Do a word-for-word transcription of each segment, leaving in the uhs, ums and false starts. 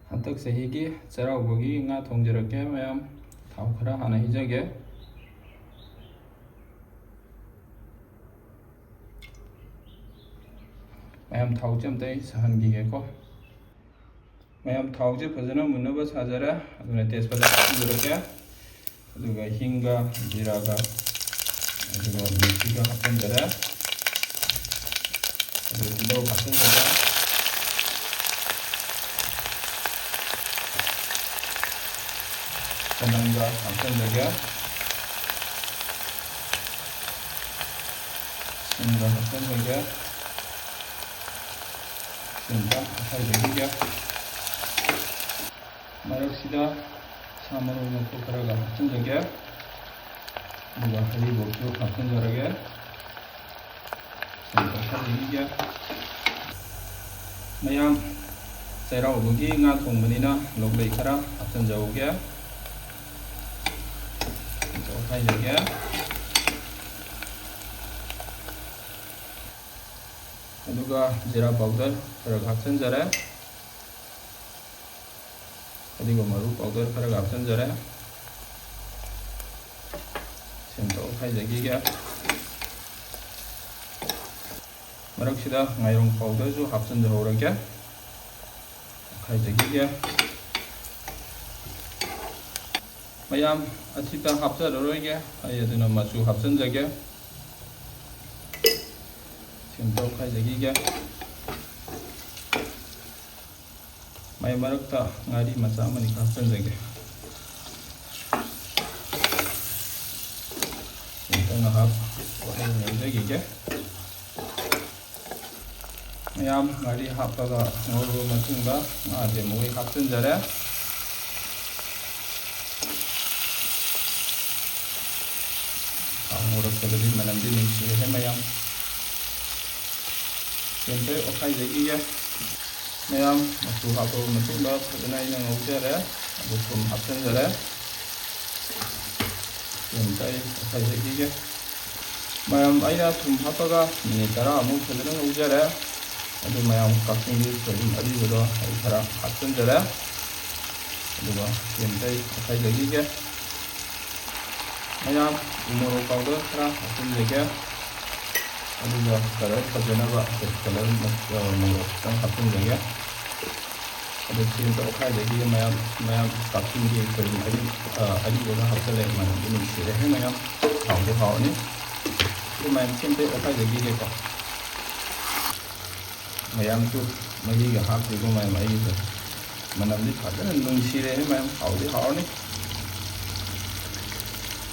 ꯍꯟꯗꯛ ꯆꯍꯤꯒꯤ ꯆꯩꯔꯥꯎꯕꯒꯤ ꯉꯥ ꯊꯣꯡꯖꯔꯛꯀꯦ ꯃꯌꯥꯝ꯫ ꯊꯥꯎ ꯈꯔ ꯍꯥꯟꯅ ꯍꯩꯖꯒꯦ꯫ ꯃꯌꯥꯝ, ꯊꯥꯎꯁꯦ ꯑꯝꯇ ꯑꯩ ꯁꯥꯍꯟꯈꯤꯒꯦꯀꯣ꯫ ꯃꯌꯥꯝ, ꯊꯥꯎꯁꯦ ꯐꯖꯅ ꯃꯨꯟꯅꯕ ꯁꯥꯖꯔꯦ꯫ ꯑꯗꯨꯅ ꯇꯦꯖꯄꯇꯥ ꯍꯥꯞꯆꯤꯟꯖꯔꯛꯀꯦ꯫ ꯑꯗꯨꯒ ꯍꯤꯡꯒ, ꯖꯤꯔꯥꯒ, ꯑꯗꯨꯒ ꯃꯤꯊꯤꯒ ꯍꯥꯞꯆꯤꯟꯖꯔꯦ꯫ ꯑꯗꯨꯒ ꯇꯤꯜꯍꯧ ꯍꯥꯞꯆꯤꯟꯖꯔꯦ꯫ ꯆꯅꯝꯒ ꯍꯥꯞꯆꯤꯟꯖꯒꯦ꯫ ꯁꯤꯡꯒ ꯍꯥꯞꯆꯤꯟꯖꯒꯦ꯫ ꯁꯤꯡꯒ ꯍꯥꯞꯆꯤꯟꯖꯈꯤꯒꯦ꯫ ꯃꯔꯛꯁꯤꯗ ꯁꯥ ꯃꯔꯣꯏ ꯃꯀꯨꯞ ꯈꯔꯒ ꯍꯥꯞꯆꯤꯟꯖꯒꯦ꯫ ꯑꯗꯨꯒ ꯍꯔꯤꯕꯣꯞꯁꯨ ꯍꯥꯞꯆꯤꯟꯖꯔꯒꯦ꯫ ꯁꯤꯡ ꯇꯣꯛꯍꯟꯕꯤꯒꯦ꯫ ꯃꯌꯥꯝ, ꯆꯩꯔꯥꯎꯕꯒꯤ ꯉꯥ ꯊꯣꯡꯕꯅꯤꯅ ꯂꯣꯛꯂꯩ ꯈꯔ ꯍꯥꯞꯆꯤꯟꯖꯍꯧꯒꯦ꯫ ꯇꯣꯠꯈꯥꯏꯖꯒꯦ꯫ ꯑꯗꯨꯒ ꯖꯤꯔꯥ ꯄꯥꯎꯗꯔ ꯈꯔ ꯍꯥꯞꯆꯤꯟꯖꯔꯦ꯫ ꯐꯗꯤꯒꯣꯝ ꯃꯔꯨ ꯄꯥꯎꯗꯔ ꯈꯔꯒ ꯍꯥꯞꯆꯤꯟꯖꯔꯦ꯫ ꯁꯤꯝꯇ ꯑꯣꯠꯈꯥꯏꯖꯈꯤꯒꯦ꯫ ꯃꯔꯛꯁꯤꯗ ꯉꯥꯏꯔꯣꯡ ꯄꯥꯎꯗꯔꯁꯨ ꯍꯥꯞꯆꯤꯟꯖꯍꯧꯔꯒꯦ꯫ ꯑꯣꯠꯈꯥꯏꯖꯈꯤꯒꯦ꯫ ꯃꯌꯥꯝ, ꯑꯊꯤꯠꯄ ꯍꯥꯞꯆꯔꯔꯣꯏꯒꯦ꯫ ꯑꯩ ꯑꯗꯨꯅ ꯃꯆꯨ ꯍꯥꯞꯆꯤꯟꯖꯒꯦ꯫ ꯁꯤꯝꯇ ꯑꯣꯠꯈꯥꯏꯖꯈꯤꯒꯦ꯫ ꯃꯩ ꯃꯔꯛꯇ ꯉꯥꯔꯤ ꯃꯆꯥ ꯑꯃꯅꯤ ꯍꯥꯞꯆꯤꯟꯖꯒꯦ꯫ ꯑꯃꯨꯛꯇ ꯉꯥꯏꯍꯥꯛ ꯋꯥꯍꯩ ꯉꯧꯖꯈꯤꯒꯦ꯫ ꯃꯌꯥꯝ, ꯉꯥꯔꯤ ꯍꯥꯞꯄꯒ ꯉꯧꯔꯕ ꯃꯇꯨꯡꯗ ꯉꯥꯁꯦ ꯃꯈꯣꯏ ꯍꯥꯞꯆꯤꯟꯖꯔꯦ꯫ ꯊꯥꯎ ꯉꯧꯔꯛꯄꯗꯗꯤ ꯃꯅꯝꯗꯤ ꯅꯨꯡꯁꯤꯔꯦꯍꯦ ꯃꯌꯥꯝ꯫ ꯁꯤꯝꯇ ꯑꯣꯠꯈꯥꯏꯖꯈꯤꯒꯦ꯫ ꯃꯌꯥꯝ, ꯃꯆꯨ ꯍꯥꯞꯄꯕ ꯃꯇꯨꯡꯗ ꯐꯖꯅ ꯑꯩꯅ ꯉꯧꯖꯔꯦ꯫ ꯑꯗꯨ ꯊꯨꯝ ꯍꯥꯞꯆꯤꯟꯖꯔꯦ꯫ ꯁꯤꯝꯇ ꯑꯩ ꯑꯣꯠꯈꯥꯏꯖꯈꯤꯒꯦ꯫ ꯃꯌꯥꯝ, ꯑꯩꯅ ꯊꯨꯝ ꯍꯥꯞꯄꯒ ꯃꯤꯅꯤꯠ ꯇꯔꯥꯃꯨꯛ ꯐꯖꯅ ꯉꯧꯖꯔꯦ꯫ ꯑꯗꯨ ꯃꯌꯥꯝ ꯀꯛꯆꯤꯡꯒꯤ ꯁꯣꯏꯕꯨꯝ ꯑꯔꯤꯕꯗꯣ ꯑꯩ ꯈꯔ ꯍꯥꯞꯆꯤꯟꯖꯔꯦ꯫ ꯑꯗꯨꯒ ꯁꯤ ꯑꯝꯇ ꯑꯩ ꯑꯣꯠꯈꯥꯏꯖꯈꯤꯒꯦ꯫ ꯃꯌꯥꯝ ꯎ ꯃꯣꯔꯣꯛ powder ꯈꯔ ꯍꯥꯞꯆꯤꯟꯖꯒꯦ꯫ ꯑꯗꯨꯒ colour ꯐꯖꯅꯕ ꯀꯂꯔ ꯃꯣꯔꯣꯛ ꯈꯤꯇꯪ ꯍꯥꯞꯆꯤꯟꯖꯒꯦ꯫ ꯑꯗꯨ ꯁꯤ ꯑꯝꯇ ꯑꯣꯠꯈꯥꯏꯖꯈꯤꯒꯦ ꯃꯌꯥꯝ꯫ ꯃꯌꯥꯝ ꯀꯛꯆꯤꯡꯒꯤ ꯁꯣꯏꯕꯨꯝ ꯑꯔꯤ-, ꯑ, ꯑꯔꯤꯕꯗ ꯍꯥꯞꯆꯤꯜꯂꯦ꯫ ꯃꯅꯝꯗꯤ ꯅꯨꯡꯁꯤꯔꯦꯍꯦ ꯃꯌꯥꯝ꯫ ꯍꯥꯎꯗꯤ ꯍꯥꯎꯔꯅꯤ꯫ ꯑꯗꯨ ꯃꯌꯥꯝ ꯁꯤ ꯑꯝꯇ ꯑꯣꯠꯈꯥꯏꯖꯈꯤꯒꯦꯀꯣ꯫ ꯃꯌꯥꯝꯁꯨ ꯃꯍꯤꯒ ꯍꯥꯞꯇ꯭ꯔꯤꯀꯣ ꯃꯌꯥꯝ ꯑꯩꯒꯤꯁꯦ꯫ ꯃꯅꯝꯗꯤ ꯐꯖꯅ ꯅꯨꯡꯁꯤꯔꯦꯍꯦ ꯃꯌꯥꯝ꯫ ꯍꯥꯎꯗꯤ ꯍꯥꯎꯔꯅꯤ꯫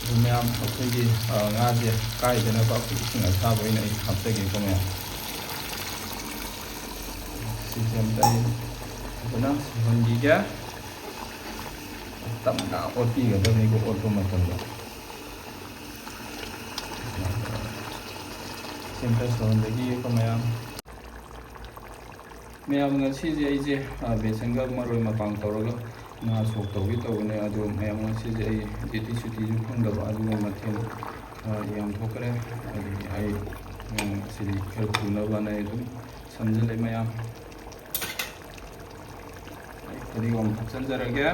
ꯑꯗꯨ ꯃꯌꯥꯝ ꯑꯩꯈꯣꯏꯒꯤ, ꯑ, ꯉꯥꯁꯦ ꯀꯥꯏꯗꯅꯕ ꯑꯩꯈꯣꯏ ꯏꯁꯤꯡ ꯑꯁꯥꯕ ꯑꯣꯏꯅ ꯑꯩ ꯍꯥꯞꯆꯒꯦꯀꯣ ꯃꯌꯥꯝ꯫ ꯁꯤꯁꯦ ꯑꯝꯇ ꯑꯩ ꯐꯖꯅ ꯁꯧꯍꯟꯈꯤꯒꯦ꯫ ꯇꯞꯅ ꯑꯣꯠꯄꯤꯒꯗꯕꯅꯤꯀꯣ ꯑꯣꯠꯄ ꯃꯇꯝꯗ꯫ ꯁꯤ ꯑꯝꯇ ꯁꯧꯍꯟꯖꯈꯤꯒꯦꯀꯣ ꯃꯌꯥꯝ꯫ ꯃꯌꯥꯝ, ꯉꯁꯤꯁꯦ ꯑꯩꯁꯦ, ꯑ, ꯕꯦꯁꯟꯒ ꯃꯔꯣꯏ ꯃꯄꯥꯡ ꯇꯧꯔꯒ ꯉꯥ ꯁꯣꯛ ꯇꯧꯒꯦ ꯇꯧꯕꯅꯦ꯫ ꯑꯗꯣ ꯃꯌꯥꯝ, ꯉꯁꯤꯁꯦ ꯑꯩ duty ꯁꯨꯇꯤꯁꯨ ꯐꯪꯗꯕ, ꯑꯗꯨꯒ ꯃꯊꯦꯜ, ꯑ, ꯌꯥꯝ ꯊꯣꯛꯈ꯭ꯔꯦ꯫ ꯑꯗꯨꯒꯤ ꯑꯩ, ꯑ, ꯉꯁꯤꯗꯤ ꯈꯔ ꯊꯨꯅꯕꯅ ꯑꯩ ꯑꯗꯨꯝ ꯁꯝꯖꯤꯜꯂꯦ ꯃꯌꯥꯝ꯫ ꯑꯩ ꯐꯗꯤꯒꯣꯝ ꯍꯥꯞꯆꯤꯟꯖꯔꯒꯦ꯫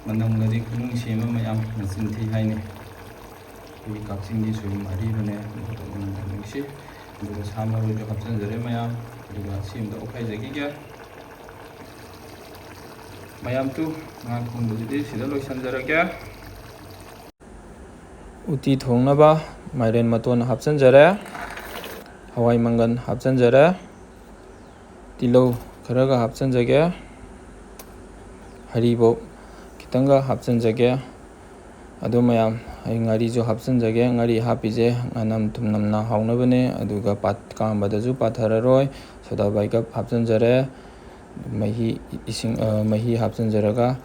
ꯃꯅꯝꯒꯗꯤ ꯈꯨꯅꯨꯡꯁꯤ ꯑꯃ ꯃꯌꯥꯝ, ꯃꯆꯤꯟ ꯊꯤ ꯍꯥꯏꯅꯤ꯫ ꯑꯩꯈꯣꯏꯒꯤ ꯀꯛꯆꯤꯡꯒꯤ ꯁꯣꯏꯕꯨꯝ ꯑꯔꯤꯕꯅꯦ, ꯃꯇꯧ ꯃꯅꯝ ꯌꯥꯝ ꯅꯨꯡꯁꯤ꯫ ꯑꯗꯨꯒ ꯁꯥ ꯃꯔꯣꯏꯁꯨ ꯍꯥꯞꯆꯤꯟꯖꯔꯦ ꯃꯌꯥꯝ꯫ ꯑꯗꯨꯒ ꯁꯤ ꯑꯝꯇ ꯑꯣꯠꯈꯥꯏꯖꯈꯤꯒꯦ꯫ ꯃꯌꯥꯝ ꯇꯨ, ꯉꯥ ꯊꯣꯡꯕꯁꯤꯗꯤ ꯁꯤꯗ ꯂꯣꯏꯁꯤꯟꯖꯔꯒꯦ꯫ ꯎꯇꯤ ꯊꯣꯡꯅꯕ ꯃꯥꯏꯔꯦꯟ ꯃꯇꯣꯟ ꯍꯥꯞꯆꯤꯟꯖꯔꯦ, ꯍꯋꯥꯏ ꯃꯪꯒꯟ ꯍꯥꯞꯆꯤꯟꯖꯔꯦ, ꯇꯤꯜꯍꯧ ꯈꯔꯒ ꯍꯥꯞꯆꯤꯟꯖꯒꯦ, ꯍꯔꯤꯕꯣꯞ ꯈꯤꯇꯪꯒ ꯍꯥꯞꯆꯤꯟꯖꯒꯦ꯫ ꯑꯗꯨ ꯃꯌꯥꯝ, ꯑꯩ ꯉꯥꯔꯤꯁꯨ ꯍꯥꯞꯆꯤꯟꯖꯒꯦ꯫ ꯉꯥꯔꯤ ꯍꯥꯞꯄꯤꯁꯦ ꯉꯥꯅꯝ ꯊꯨꯝꯅꯝꯅ ꯍꯥꯎꯅꯕꯅꯦ, ꯑꯗꯨꯒ ꯄꯥꯠ-, ꯀꯥꯝꯕꯗꯁꯨ ꯄꯥꯊꯔꯔꯣꯏ꯫ Soda bicarb ꯍꯥꯞꯆꯤꯟꯖꯔꯦ꯫ ꯃꯍꯤ, ꯏꯁꯤꯡ, ꯑ, ꯃꯍꯤ ꯍꯥꯞꯆꯤꯟꯖꯔꯒ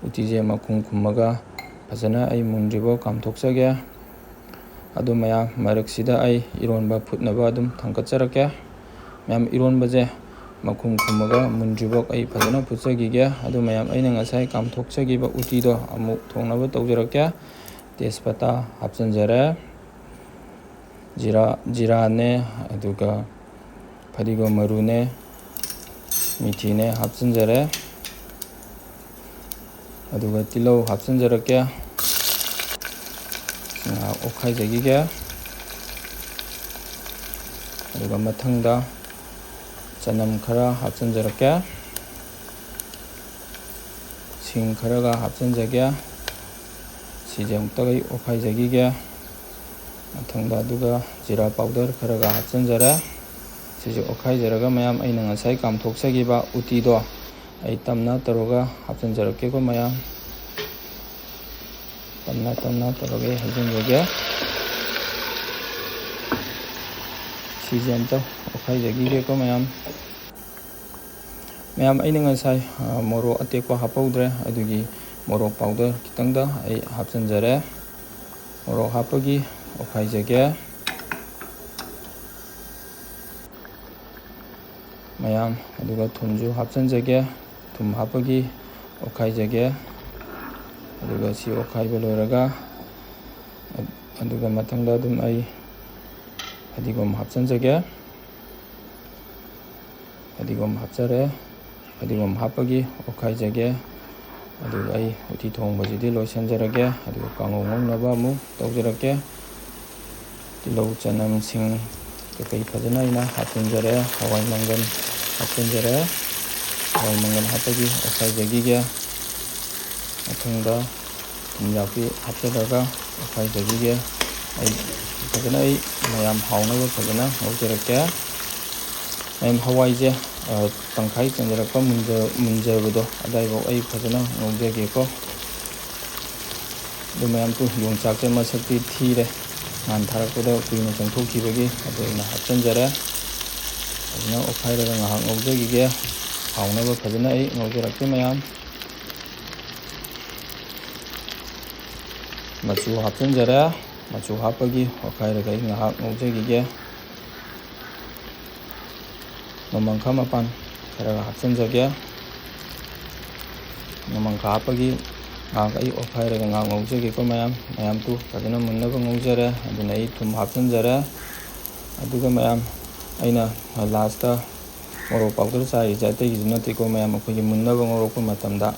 ꯎꯇꯤꯁꯦ ꯃꯈꯨꯝ ꯈꯨꯝꯃꯒ ꯐꯖꯅ ꯑꯩ ꯃꯨꯟꯗ꯭ꯔꯤꯐꯥꯎ ꯀꯥꯝꯊꯣꯛꯆꯒꯦ꯫ ꯑꯗꯨ ꯃꯌꯥꯝ, ꯃꯔꯛꯁꯤꯗ ꯑꯩ ꯏꯔꯣꯟꯕ ꯐꯨꯠꯅꯕ ꯑꯗꯨꯝ ꯊꯥꯡꯒꯠꯆꯔꯛꯀꯦ꯫ ꯃꯌꯥꯝ, ꯏꯔꯣꯟꯕꯁꯦ ꯃꯈꯨꯝ ꯈꯨꯝꯃꯒ ꯃꯨꯟꯗ꯭ꯔꯤꯐꯥꯎ ꯑꯩ ꯐꯖꯅ ꯐꯨꯠꯆꯈꯤꯒꯦ꯫ ꯑꯗꯨ ꯃꯌꯥꯝ, ꯑꯩꯅ ꯉꯁꯥꯏ ꯀꯥꯝꯊꯣꯛꯆꯈꯤꯕ ꯎꯇꯤꯗꯣ ꯑꯃꯨꯛ ꯊꯣꯡꯅꯕ ꯇꯧꯖꯔꯛꯀꯦ꯫ ꯇꯦꯖꯄꯇꯥ ꯍꯥꯞꯆꯤꯟꯖꯔꯦ, ꯖꯤꯔꯥ, ꯖꯤꯔꯥꯅꯦ, ꯑꯗꯨꯒ ꯐꯗꯤꯒꯣꯝ ꯃꯔꯨꯅꯦ, ꯃꯤꯊꯤꯅꯦ ꯍꯥꯞꯆꯤꯟꯖꯔꯦ꯫ ꯑꯗꯨꯒ ꯇꯤꯜꯍꯧ ꯍꯥꯞꯆꯤꯟꯖꯔꯛꯀꯦ꯫ ꯉꯥꯏꯍꯥꯛ ꯑꯣꯠꯈꯥꯏꯖꯈꯤꯒꯦ꯫ ꯑꯗꯨꯒ ꯃꯊꯪꯗ ꯆꯅꯝ ꯈꯔ ꯍꯥꯞꯆꯤꯟꯖꯔꯛꯀꯦ꯫ ꯁꯤꯡ ꯈꯔꯒ ꯍꯥꯞꯆꯤꯟꯖꯒꯦ꯫ ꯁꯤꯁꯦ ꯑꯃꯨꯛꯇꯒ ꯑꯣꯠꯈꯥꯏꯖꯈꯤꯒꯦ꯫ ꯃꯊꯪꯗ ꯑꯗꯨꯒ ꯖꯤꯔꯥ powder ꯈꯔꯒ ꯍꯥꯞꯆꯤꯟꯖꯔꯦ꯫ ꯁꯤꯁꯦ ꯑꯣꯠꯈꯥꯏꯖꯔꯒ ꯃꯌꯥꯝ ꯑꯩꯅ ꯉꯁꯥꯏ ꯀꯥꯝꯊꯣꯛꯆꯈꯤꯕ ꯎꯇꯤꯗꯣ ꯑꯩ ꯇꯞꯅ ꯇꯧꯔꯒ ꯍꯥꯞꯆꯤꯟꯖꯔꯛꯀꯦꯀꯣ ꯃꯌꯥꯝ꯫ ꯇꯞꯅ ꯇꯞꯅ ꯇꯧꯔꯒ ꯑꯩ ꯍꯩꯖꯤꯟꯖꯒꯦ꯫ ꯁꯤꯁꯦ ꯑꯝꯇ ꯑꯣꯠꯈꯥꯏꯖꯈꯤꯒꯦꯀꯣ ꯃꯌꯥꯝ꯫ ꯃꯌꯥꯝ, ꯑꯩꯅ ꯉꯁꯥꯏ, ꯑ, ꯃꯣꯔꯣꯛ ꯑꯇꯦꯛꯄ ꯍꯥꯞꯍꯧꯗ꯭ꯔꯦ, ꯑꯗꯨꯒꯤ ꯃꯣꯔꯣꯛ powder ꯈꯤꯇꯪꯗ ꯑꯩ ꯍꯥꯞꯆꯤꯟꯖꯔꯦ꯫ ꯃꯣꯔꯣꯛ ꯍꯥꯞꯄꯒꯤ ꯑꯣꯠꯈꯥꯏꯖꯒꯦ꯫ ꯃꯌꯥꯝ, ꯑꯗꯨꯒ ꯊꯨꯝꯁꯨ ꯍꯥꯞꯆꯤꯟꯖꯒꯦ꯫ ꯊꯨꯝ ꯍꯥꯞꯄꯒꯤ ꯑꯣꯠꯈꯥꯏꯖꯒꯦ꯫ ꯑꯗꯨꯒ ꯁꯤ ꯑꯣꯠꯈꯥꯏꯕ ꯂꯣꯏꯔꯒ, ꯑꯗꯨꯒ ꯃꯊꯪꯗ ꯑꯗꯨꯝ ꯑꯩ ꯐꯗꯤꯒꯣꯝ ꯍꯥꯞꯆꯤꯟꯖꯒꯦ꯫ ꯐꯗꯤꯒꯣꯝ ꯍꯥꯞꯆꯔꯦ꯫ ꯐꯗꯤꯒꯣꯝ ꯍꯥꯞꯄꯒꯤ ꯑꯣꯠꯈꯥꯏꯖꯒꯦ꯫ ꯑꯗꯨꯒ ꯑꯩ ꯎꯇꯤ ꯊꯣꯡꯕꯁꯤꯗꯤ ꯂꯣꯏꯁꯤꯟꯖꯔꯒꯦ꯫ ꯑꯗꯨꯒ ꯀꯥꯡꯉꯧ ꯉꯧꯅꯕ ꯑꯃꯨꯛ ꯇꯧꯖꯔꯛꯀꯦ꯫ ꯇꯤꯜꯍꯧ, ꯆꯅꯝ, ꯁꯤꯡ ꯀꯩꯀꯩ ꯐꯖꯅ ꯑꯩꯅ ꯍꯥꯞꯆꯤꯟꯖꯔꯦ꯫ ꯍꯋꯥꯏ ꯃꯪꯒꯜ ꯍꯥꯞꯆꯤꯟꯖꯔꯦ꯫ ꯍꯋꯥꯏ ꯃꯪꯒꯜ ꯍꯥꯞꯄꯒꯤ ꯑꯣꯠꯈꯥꯏꯖꯈꯤꯒꯦ꯫ ꯃꯊꯪꯗ ꯊꯨꯝ ꯌꯥꯛꯄꯤ ꯍꯥꯞꯆꯤꯜꯂꯒ ꯑꯣꯠꯈꯥꯏꯖꯈꯤꯒꯦ꯫ ꯑꯩ ꯐꯖꯅ, ꯑꯩ ꯃꯌꯥꯝ ꯍꯥꯎꯅꯕ ꯐꯖꯅ ꯉꯧꯖꯔꯛꯀꯦ꯫ ꯃꯌꯥꯝ, ꯍꯋꯥꯏꯁꯦ, ꯑ, ꯇꯪꯈꯥꯏ ꯆꯟꯖꯔꯛꯄ ꯃꯨꯟꯖ-, ꯃꯨꯟꯖꯕꯗꯣ ꯑꯗꯥꯏꯐꯥꯎ ꯑꯩ ꯐꯖꯅ ꯉꯧꯖꯒꯦꯀꯣ꯫ ꯑꯗꯨ ꯃꯌꯥꯝ, ꯇꯨ, ꯌꯣꯡꯆꯥꯛꯁꯦ ꯃꯁꯛꯇꯤ ꯊꯤꯔꯦ, ꯉꯥꯟ ꯊꯥꯔꯛꯄꯗ ꯀꯨꯏꯅ ꯆꯪꯊꯣꯛꯈꯤꯕꯒꯤ꯫ ꯑꯗꯨ ꯑꯩꯅ ꯍꯥꯞꯆꯤꯟꯖꯔꯦ꯫ ꯐꯖꯅ ꯑꯣꯠꯈꯥꯏꯔꯒ ꯉꯥꯏꯍꯥꯛ ꯉꯧꯖꯈꯤꯒꯦ꯫ ꯍꯥꯎꯅꯕ ꯐꯖꯅ ꯑꯩ ꯉꯧꯖꯔꯛꯀꯦ ꯃꯌꯥꯝ꯫ ꯃꯆꯨ ꯍꯥꯞꯆꯤꯟꯖꯔꯦ꯫ ꯃꯆꯨ ꯍꯥꯞꯄꯒꯤ ꯑꯣꯠꯈꯥꯏꯔꯒ ꯑꯩ ꯉꯥꯏꯍꯥꯛ ꯉꯧꯖꯈꯤꯒꯦ꯫ ꯅꯣꯡꯃꯪꯈꯥ ꯃꯄꯥꯟ ꯈꯔꯒ ꯍꯥꯞꯆꯤꯟꯖꯒꯦ꯫ ꯅꯣꯡꯃꯪꯈꯥ ꯍꯥꯞꯄꯒꯤ ꯉꯥꯏꯍꯥꯛ ꯑꯩ ꯑꯣꯠꯈꯥꯏꯔꯒ ꯉꯥꯏꯍꯥꯛ ꯉꯧꯖꯒꯦꯀꯣ ꯃꯌꯥꯝ꯫ ꯃꯌꯥꯝ, ꯇꯨ, ꯐꯖꯅ ꯃꯨꯟꯅꯕ ꯉꯧꯖꯔꯦ꯫ ꯑꯗꯨꯅ ꯑꯩ ꯊꯨꯝ ꯍꯥꯞꯆꯤꯟꯖꯔꯦ꯫ ꯑꯗꯨꯒ ꯃꯌꯥꯝ, ꯑꯩꯅ ꯂꯥꯁꯇ ꯃꯣꯔꯣꯛ ꯄꯥꯎꯗꯔ ꯆꯥꯏꯔꯤꯁꯦ ꯑꯇꯩꯒꯤꯁꯨ ꯅꯠꯇꯦꯀꯣ ꯃꯌꯥꯝ, ꯑꯩꯈꯣꯏꯒꯤ ꯃꯨꯟꯅꯕ ꯉꯧꯔꯛꯄ ꯃꯇꯝꯗ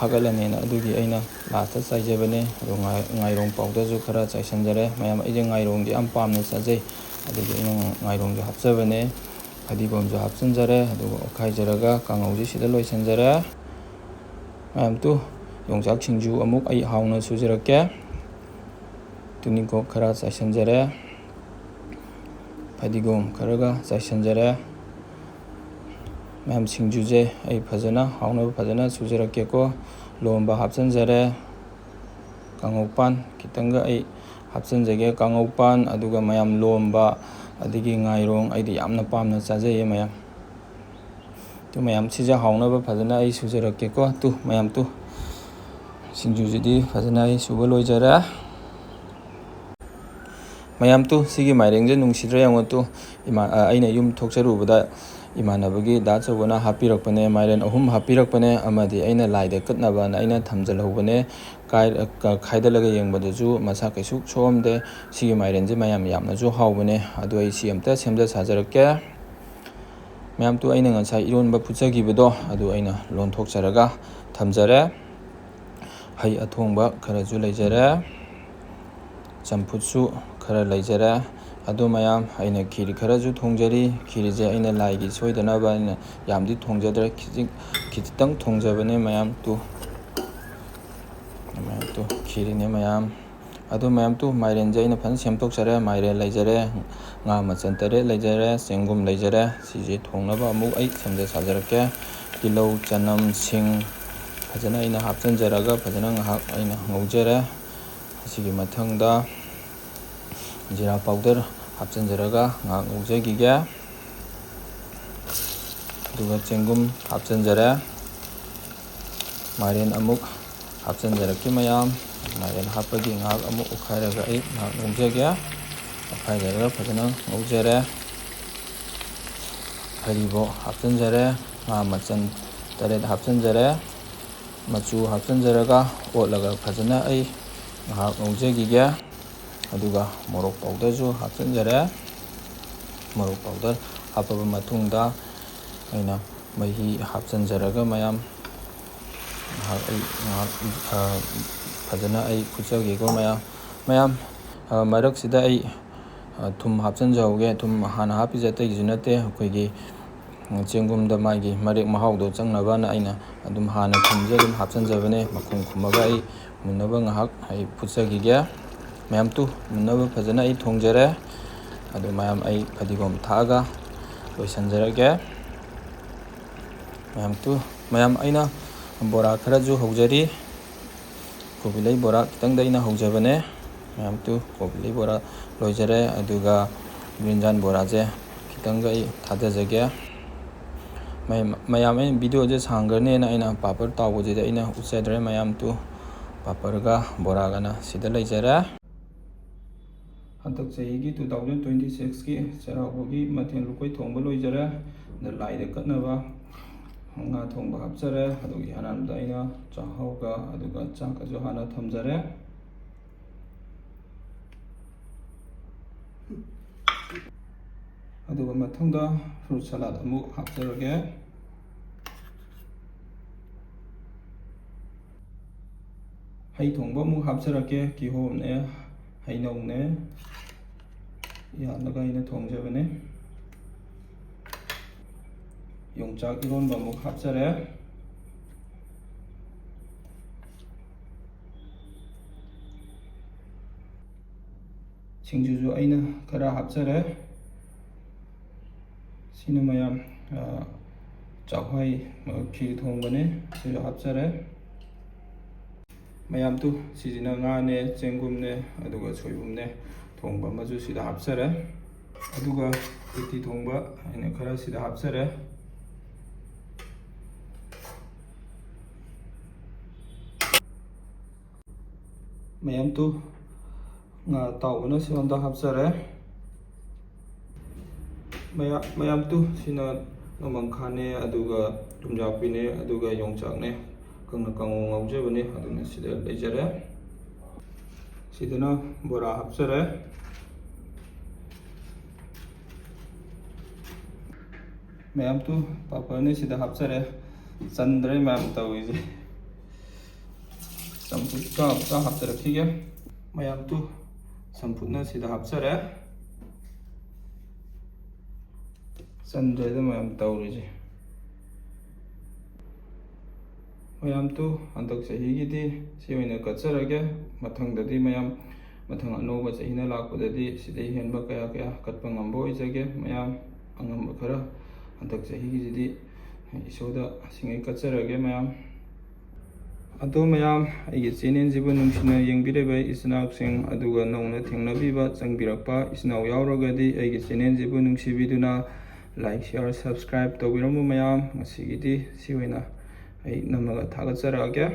ꯍꯥꯒꯠꯂꯅꯦꯅ, ꯑꯗꯨꯒꯤ ꯑꯩꯅ ꯂꯥꯁꯇ ꯆꯥꯏꯖꯕꯅꯦ꯫ ꯑꯗꯣ ꯉꯥꯏ-, ꯉꯥꯏꯔꯣꯡ ꯄꯥꯎꯗꯔꯁꯨ ꯈꯔ ꯆꯥꯏꯁꯟꯖꯔꯦ ꯃꯌꯥꯝ꯫ ꯑꯩꯁꯦ ꯉꯥꯏꯔꯣꯡꯁꯦ ꯌꯥꯝ ꯄꯥꯝꯅ ꯆꯥꯖꯩ, ꯑꯗꯨꯒꯤ ꯑꯩꯅ ꯉꯥꯏꯔꯣꯡꯁꯨ ꯍꯥꯞꯆꯕꯅꯦ꯫ ꯐꯗꯤꯒꯣꯝꯁꯨ ꯍꯥꯞꯆꯤꯟꯖꯔꯦ, ꯑꯗꯨꯒ ꯑꯣꯠꯈꯥꯏꯖꯔꯒ ꯀꯥꯡꯉꯧꯁꯦ ꯁꯤꯗ ꯂꯣꯏꯁꯤꯟꯖꯔꯦ꯫ ꯃꯌꯥꯝ ꯇꯨ, ꯌꯣꯡꯆꯥꯛ ꯁꯤꯡꯖꯨ ꯑꯃꯨꯛ ꯑꯩ ꯍꯥꯎꯅ ꯁꯨꯖꯔꯛꯀꯦ꯫ ꯇꯨꯅꯤꯡꯈꯣꯛ ꯈꯔ ꯆꯥꯏꯁꯤꯟꯖꯔꯦ, ꯐꯗꯤꯒꯣꯝ ꯈꯔꯒ ꯆꯥꯏꯁꯤꯟꯖꯔꯦ꯫ ꯃꯌꯥꯝ ꯁꯤꯡꯖꯨꯁꯦ ꯑꯩ ꯐꯖꯅ ꯍꯥꯎꯅꯕ ꯐꯖꯅ ꯁꯨꯖꯔꯛꯀꯦꯀꯣ꯫ ꯂꯣꯝꯕ ꯍꯥꯞꯆꯤꯟꯖꯔꯦ, ꯀꯥꯡꯉꯧ ꯄꯥꯟ ꯈꯤꯇꯪꯒ ꯑꯩ ꯍꯥꯞꯆꯤꯟꯖꯒꯦ꯫ ꯀꯥꯡꯉꯧ ꯄꯥꯟ, ꯑꯗꯨꯒ ꯃꯌꯥꯝ ꯂꯣꯝꯕ, ꯑꯗꯒꯤ ꯉꯥꯏꯔꯣꯡ ꯑꯩꯗꯤ ꯌꯥꯝꯅ ꯄꯥꯝꯅ ꯆꯥꯖꯩꯌꯦ ꯃꯌꯥꯝ꯫ ꯑꯗꯨ ꯃꯌꯥꯝ ꯁꯤꯁꯦ ꯍꯥꯎꯅꯕ ꯐꯖꯅ ꯑꯩ ꯁꯨꯖꯔꯛꯀꯦꯀꯣ꯫ ꯇꯨ ꯃꯌꯥꯝ ꯇꯨ, ꯁꯤꯡꯖꯨꯁꯤꯗꯤ ꯐꯖꯅ ꯑꯩ ꯁꯨꯕ ꯂꯣꯏꯖꯔꯦ꯫ ꯃꯌꯥꯝ ꯇꯨ, ꯁꯤꯒꯤ ꯃꯥꯏꯔꯦꯟꯁꯦ ꯅꯨꯡꯁꯤꯗ꯭ꯔꯥ ꯌꯦꯡꯉꯣ ꯇꯨ꯫ ꯏꯃꯥ-, ꯑ, ꯑꯩꯅ ꯌꯨꯝ ꯊꯣꯛꯆꯔꯨꯕꯗ ꯏꯃꯥꯟꯅꯕꯒꯤ ꯗꯥ ꯑꯆꯧꯕꯅ ꯍꯥꯞꯄꯤꯔꯛꯄꯅꯦ, ꯃꯥꯏꯔꯦꯟ ꯑꯍꯨꯝ ꯍꯥꯞꯄꯤꯔꯛꯄꯅꯦ, ꯑꯃꯗꯤ ꯑꯩꯅ ꯂꯥꯏꯗ ꯀꯠꯅꯕꯅ ꯑꯩꯅ ꯊꯝꯖꯜꯍꯧꯕꯅꯦ꯫ ꯀꯥꯏ-, ꯑ, ꯈꯥꯏꯗꯠꯂꯒ ꯌꯦꯡꯕꯗꯁꯨ ꯃꯁꯥ ꯀꯩꯁꯨ ꯁꯣꯛꯑꯝꯗꯦ꯫ ꯁꯤꯒꯤ ꯃꯥꯏꯔꯦꯟꯁꯦ ꯃꯌꯥꯝ ꯌꯥꯝꯅꯁꯨ ꯍꯥꯎꯕꯅꯦ꯫ ꯑꯗꯨ ꯑꯩ ꯁꯤ ꯑꯝꯇ ꯁꯦꯝꯖ ꯁꯥꯖꯔꯛꯀꯦ꯫ ꯃꯌꯥꯝ ꯇꯨ, ꯑꯩꯅ ꯉꯁꯥꯏ ꯏꯔꯣꯟꯕ ꯐꯨꯠꯆꯈꯤꯕꯗꯣ ꯑꯗꯨ ꯑꯩꯅ ꯂꯣꯟꯊꯣꯛꯆꯔꯒ ꯊꯝꯖꯔꯦ꯫ ꯍꯩ ꯑꯊꯣꯡꯕ ꯈꯔꯁꯨ ꯂꯩꯖꯔꯦ, ꯆꯝꯐꯨꯠꯁꯨ ꯈꯔ ꯂꯩꯖꯔꯦ꯫ ꯑꯗꯨ ꯃꯌꯥꯝ, ꯑꯩꯅ ꯈꯤꯔ ꯈꯔꯁꯨ ꯊꯣꯡꯖꯔꯤ꯫ ꯈꯤꯔꯁꯦ ꯑꯩꯅ ꯂꯥꯏꯒꯤ ꯁꯣꯏꯗꯅꯕ ꯑꯩꯅ ꯌꯥꯝꯗꯤ ꯊꯣꯡꯖꯗ꯭ꯔꯦ, ꯈꯤꯖꯤꯛ-, ꯈꯤꯖꯤꯛꯇꯪ ꯊꯣꯡꯖꯕꯅꯦ ꯃꯌꯥꯝ ꯇꯨ꯫ ꯃꯌꯥꯝ ꯇꯨ, ꯈꯤꯔꯅꯦ ꯃꯌꯥꯝ꯫ ꯑꯗꯨ ꯃꯌꯥꯝ ꯇꯨ, ꯃꯥꯏꯔꯦꯟꯁꯦ ꯑꯩꯅ ꯐꯖꯅ ꯁꯦꯝꯗꯣꯛꯆꯔꯦ꯫ ꯃꯥꯏꯔꯦꯟ ꯂꯩꯖꯔꯦ, ꯉꯥ ꯃꯆꯟ ꯇꯔꯦꯠ ꯂꯩꯖꯔꯦ, ꯆꯦꯡꯒꯨꯝ ꯂꯩꯖꯔꯦ꯫ ꯁꯤꯁꯦ ꯊꯣꯡꯅꯕ ꯑꯃꯨꯛ ꯑꯩ ꯁꯦꯝꯖ ꯁꯥꯖꯔꯛꯀꯦ꯫ ꯇꯤꯜꯍꯧ, ꯆꯅꯝ, ꯁꯤꯡ ꯐꯖꯅ ꯑꯩꯅ ꯍꯥꯞꯆꯤꯟꯖꯔꯒ ꯐꯖꯅ ꯉꯥꯏꯍꯥꯛ ꯑꯩꯅ ꯉꯧꯖꯔꯦ꯫ ꯑꯁꯤꯒꯤ ꯃꯊꯪꯗ ꯖꯤꯔꯥ ꯄꯥꯎꯗꯔ ꯍꯥꯞꯆꯤꯟꯖꯔꯒ ꯉꯥꯏꯍꯥꯛ ꯉꯧꯖꯈꯤꯒꯦ꯫ ꯑꯗꯨꯒ ꯆꯦꯡꯒꯨꯝ ꯍꯥꯞꯆꯤꯟꯖꯔꯦ꯫ ꯃꯥꯏꯔꯦꯟ ꯑꯃꯨꯛ ꯍꯥꯞꯆꯤꯟꯖꯔꯛꯀꯦ ꯃꯌꯥꯝ꯫ ꯃꯥꯏꯔꯦꯟ ꯍꯥꯞꯄꯒꯤ ꯉꯥꯏꯍꯥꯛ ꯑꯃꯨꯛ ꯑꯣꯠꯈꯥꯏꯔꯒ ꯑꯩ ꯉꯥꯏꯍꯥꯛ ꯉꯧꯖꯒꯦ꯫ ꯑꯣꯠꯈꯥꯏꯖꯔꯒ ꯐꯖꯅ ꯉꯧꯖꯔꯦ꯫ ꯍꯔꯤꯕꯣꯞ ꯍꯥꯞꯆꯤꯟꯖꯔꯦ꯫ ꯉꯥ ꯃꯆꯟ ꯇꯔꯦꯠ ꯍꯥꯞꯆꯤꯟꯖꯔꯦ꯫ ꯃꯆꯨ ꯍꯥꯞꯆꯤꯟꯖꯔꯒ ꯑꯣꯠꯂꯒ ꯐꯖꯅ ꯑꯩ ꯉꯥꯏꯍꯥꯛ ꯉꯧꯖꯈꯤꯒꯦ꯫ ꯑꯗꯨꯒ ꯃꯣꯔꯣꯛ ꯄꯥꯎꯗꯔꯁꯨ ꯍꯥꯞꯆꯤꯟꯖꯔꯦ꯫ ꯃꯣꯔꯣꯛ powder ꯍꯥꯞꯄꯕ ꯃꯇꯨꯡꯗ ꯑꯩꯅ ꯃꯍꯤ ꯍꯥꯞꯆꯤꯟꯖꯔꯒ ꯃꯌꯥꯝ ꯉꯥꯏꯍꯥꯛ ꯑꯩ ꯉꯥꯏꯍꯥꯛ, ꯑ, ꯐꯖꯅ ꯑꯩ ꯐꯨꯠꯆꯒꯦꯀꯣ ꯃꯌꯥꯝ꯫ ꯃꯌꯥꯝ, ꯑ, ꯃꯔꯛꯁꯤꯗ ꯑꯩ, ꯑ, ꯊꯨꯝ ꯍꯥꯞꯆꯤꯟꯖꯍꯧꯒꯦ꯫ ꯊꯨꯝ ꯍꯥꯟꯅ ꯍꯥꯞꯄꯤꯁꯦ ꯑꯇꯩꯒꯤꯁꯨ ꯅꯠꯇꯦ, ꯑꯩꯈꯣꯏꯒꯤ ꯆꯦꯡꯒꯨꯝꯗ ꯃꯥꯒꯤ ꯃꯔꯦꯛ ꯃꯍꯥꯎꯗꯣ ꯆꯪꯅꯕꯅ ꯑꯩꯅ ꯑꯗꯨꯝ ꯍꯥꯟꯅ ꯊꯨꯝꯁꯦ ꯑꯗꯨꯝ ꯍꯥꯞꯆꯤꯟꯖꯕꯅꯦ꯫ ꯃꯈꯨꯝ ꯈꯨꯝꯃꯒ ꯑꯩ ꯃꯨꯟꯅꯕ ꯉꯥꯏꯍꯥꯛ ꯑꯩ ꯐꯨꯠꯆꯈꯤꯒꯦ꯫ ꯃꯌꯥꯝ ꯇꯨ ꯃꯨꯟꯅꯕ ꯐꯖꯅ ꯑꯩ ꯊꯣꯡꯖꯔꯦ꯫ ꯑꯗꯨ ꯃꯌꯥꯝ ꯑꯩ ꯐꯗꯤꯒꯣꯝ ꯊꯥꯛꯑꯒ ꯂꯣꯏꯁꯤꯟꯖꯔꯒꯦ꯫ ꯃꯌꯥꯝ ꯇꯨ, ꯃꯌꯥꯝ ꯑꯩꯅ ꯕꯣꯔꯥ ꯈꯔꯁꯨ ꯍꯧꯖꯔꯤ꯫ ꯀꯣꯕꯤ ꯂꯩ ꯕꯣꯔꯥ ꯈꯤꯇꯪꯗ ꯑꯩꯅ ꯍꯧꯖꯕꯅꯦ꯫ ꯃꯌꯥꯝ ꯇꯨ ꯀꯣꯕꯤ ꯂꯩ ꯕꯣꯔꯥ ꯂꯣꯏꯖꯔꯦ꯫ ꯑꯗꯨꯒ ꯕ꯭ꯔꯤꯟꯖꯥꯟ ꯕꯣꯔꯥꯁꯦ ꯈꯤꯇꯪꯒ ꯑꯩ ꯊꯥꯗꯖꯒꯦ꯫ ꯃꯌꯥꯝ, ꯃꯌꯥꯝ ꯑꯩꯅ videoꯁꯦ ꯁꯥꯡꯈ꯭ꯔꯅꯦꯅ ꯑꯩꯅ ꯄꯥꯄꯔ ꯇꯥꯎꯕꯁꯤꯗꯤ ꯑꯩꯅ ꯎꯠꯆꯗ꯭ꯔꯦ꯫ ꯃꯌꯥꯝ ꯇꯨ ꯄꯥꯄꯔꯒ ꯕꯣꯔꯥꯒꯅ ꯁꯤꯗ ꯂꯩꯖꯔꯦ꯫ ꯍꯟꯗꯛ ꯆꯍꯤꯒꯤ two thousand twenty sixꯀꯤ ꯆꯩꯔꯥꯎꯕꯒꯤ ꯃꯊꯦꯜ ꯂꯨꯀꯣꯏ ꯊꯣꯡꯕ ꯂꯣꯏꯖꯔꯦ꯫ ꯑꯗ ꯂꯥꯏꯗ ꯀꯠꯅꯕ ꯉꯥ ꯊꯣꯡꯕ ꯍꯥꯞꯆꯔꯦ꯫ ꯑꯗꯨꯒꯤ ꯑꯍꯥꯟꯕꯗ ꯑꯩꯅ ꯆꯥꯛꯍꯥꯎꯒ ꯑꯗꯨꯒ ꯆꯥꯛꯀꯁꯨ ꯍꯥꯟꯅ ꯊꯝꯖꯔꯦ꯫ ꯑꯗꯨꯒ ꯃꯊꯪꯗ fruit salad ꯑꯃꯨꯛ ꯍꯥꯞꯆꯔꯒꯦ꯫ ꯍꯩ ꯊꯣꯡꯕ ꯑꯃꯨꯛ ꯍꯥꯞꯆꯔꯛꯀꯦ꯫ ꯀꯤꯍꯣꯝꯅꯦ, ꯍꯩꯅꯧꯅꯦ, ꯌꯥꯜꯂꯒ ꯑꯩꯅ ꯊꯣꯡꯖꯕꯅꯦ꯫ ꯌꯣꯡꯆꯥꯛ ꯏꯔꯣꯟꯕ ꯑꯃꯨꯛ ꯍꯥꯞꯆꯔꯦ꯫ ꯁꯤꯡꯖꯨꯁꯨ ꯑꯩꯅ ꯈꯔ ꯍꯥꯞꯆꯔꯦ꯫ ꯁꯤꯅ ꯃꯌꯥꯝ, ꯑ, ꯆꯥꯛꯍꯋꯥꯏ, ꯑ, ꯈꯤꯔ ꯊꯣꯡꯕꯅꯦ, ꯁꯤꯁꯨ ꯍꯥꯞꯆꯔꯦ꯫ ꯃꯌꯥꯝ ꯇꯨ, ꯁꯤꯁꯤꯅ ꯉꯥꯅꯦ, ꯆꯦꯡꯒꯨꯝꯅꯦ, ꯑꯗꯨꯒ ꯁꯣꯏꯕꯨꯝꯅꯦ ꯊꯣꯡꯕ ꯑꯃꯁꯨ ꯁꯤꯗ ꯍꯥꯞꯆꯔꯦ꯫ ꯑꯗꯨꯒ ꯎꯇꯤ ꯊꯣꯡꯕ ꯑꯩꯅ ꯈꯔ ꯁꯤꯗ ꯍꯥꯞꯆꯔꯦ꯫ ꯃꯌꯥꯝ ꯇꯨ, ꯉꯥ ꯑꯇꯥꯎꯕꯅ ꯁꯤꯔꯣꯝꯗ ꯍꯥꯞꯆꯔꯦ꯫ ꯃꯌꯥ-, ꯃꯌꯥꯝ ꯇꯨ, ꯁꯤꯅ ꯅꯣꯡꯃꯪꯈꯥꯅꯦ, ꯑꯗꯨꯒ ꯊꯨꯝꯖꯥꯛꯄꯤꯅꯦ, ꯑꯗꯨꯒ ꯌꯣꯡꯆꯥꯛꯅꯦ꯫ ꯀꯪꯅ ꯀꯥꯡꯉꯧ ꯉꯧꯖꯕꯅꯦ, ꯑꯗꯨꯅ ꯁꯤꯗ ꯂꯩꯖꯔꯦ꯫ ꯁꯤꯗꯅ ꯕꯣꯔꯥ ꯍꯥꯞꯆꯔꯦ꯫ ꯃꯌꯥꯝ ꯇꯨ ꯄꯥꯄꯔꯅ ꯁꯤꯗ ꯍꯥꯞꯆꯔꯦ꯫ ꯆꯟꯗ꯭ꯔꯦ ꯃꯌꯥꯝ ꯇꯧꯔꯤꯁꯦ꯫ ꯆꯝꯐꯨꯠ ꯆꯥ ꯆꯥ ꯍꯥꯞꯆꯔꯛꯈꯤꯒꯦ꯫ ꯃꯌꯥꯝ ꯇꯨ ꯆꯝꯐꯨꯠꯅ ꯁꯤꯗ ꯍꯥꯞꯆꯔꯦ꯫ ꯆꯟꯗ꯭ꯔꯦꯗ ꯃꯌꯥꯝ ꯇꯧꯔꯤꯁꯦ꯫ ꯃꯌꯥꯝ ꯇꯨ ꯍꯟꯗꯛ ꯆꯍꯤꯒꯤꯗꯤ ꯁꯤ ꯑꯣꯏꯅ ꯀꯠꯆꯔꯒꯦ꯫ ꯃꯊꯪꯗꯗꯤ ꯃꯌꯥꯝ, ꯃꯊꯪ ꯑꯅꯧꯕ ꯆꯍꯤꯅ ꯂꯥꯛꯄꯗꯗꯤ ꯁꯤꯗꯩ ꯍꯦꯟꯕ ꯀꯌꯥ ꯀꯌꯥ ꯀꯠꯄ ꯉꯝꯕ ꯑꯣꯏꯖꯒꯦ꯫ ꯃꯌꯥꯝ ꯑꯉꯝꯕ ꯈꯔ ꯍꯟꯗꯛ ꯆꯍꯤꯒꯤꯁꯤꯗꯤ ꯏꯁꯣꯔꯗ ꯁꯤꯡꯉꯩ ꯀꯠꯆꯔꯒꯦ ꯃꯌꯥꯝ꯫ ꯑꯗꯣ ꯃꯌꯥꯝ, ꯑꯩꯒꯤ ꯆꯦꯅꯦꯜꯁꯤꯕꯨ ꯅꯨꯡꯁꯤꯅ ꯌꯦꯡꯕꯤꯔꯤꯕ ꯏꯆꯤꯟ ꯏꯅꯥꯎꯁꯤꯡ, ꯑꯗꯨꯒ ꯅꯧꯅ ꯊꯦꯡꯅꯕꯤꯕ, ꯆꯪꯕꯤꯔꯛꯄ ꯏꯆꯤꯟ ꯏꯅꯥꯎ ꯌꯥꯎꯔꯒꯗꯤ ꯑꯩꯒꯤ ꯆꯦꯅꯦꯜꯁꯤꯕꯨ ꯅꯨꯡꯁꯤꯕꯤꯗꯨꯅ like, share, subscribe ꯇꯧꯕꯤꯔꯝꯃꯨ ꯃꯌꯥꯝ꯫ ꯉꯁꯤꯒꯤꯗꯤ ꯁꯤ ꯑꯣꯏꯅ ꯑꯩ ꯅꯝꯃꯒ ꯊꯥꯒꯠꯆꯔꯛꯑꯒꯦ꯫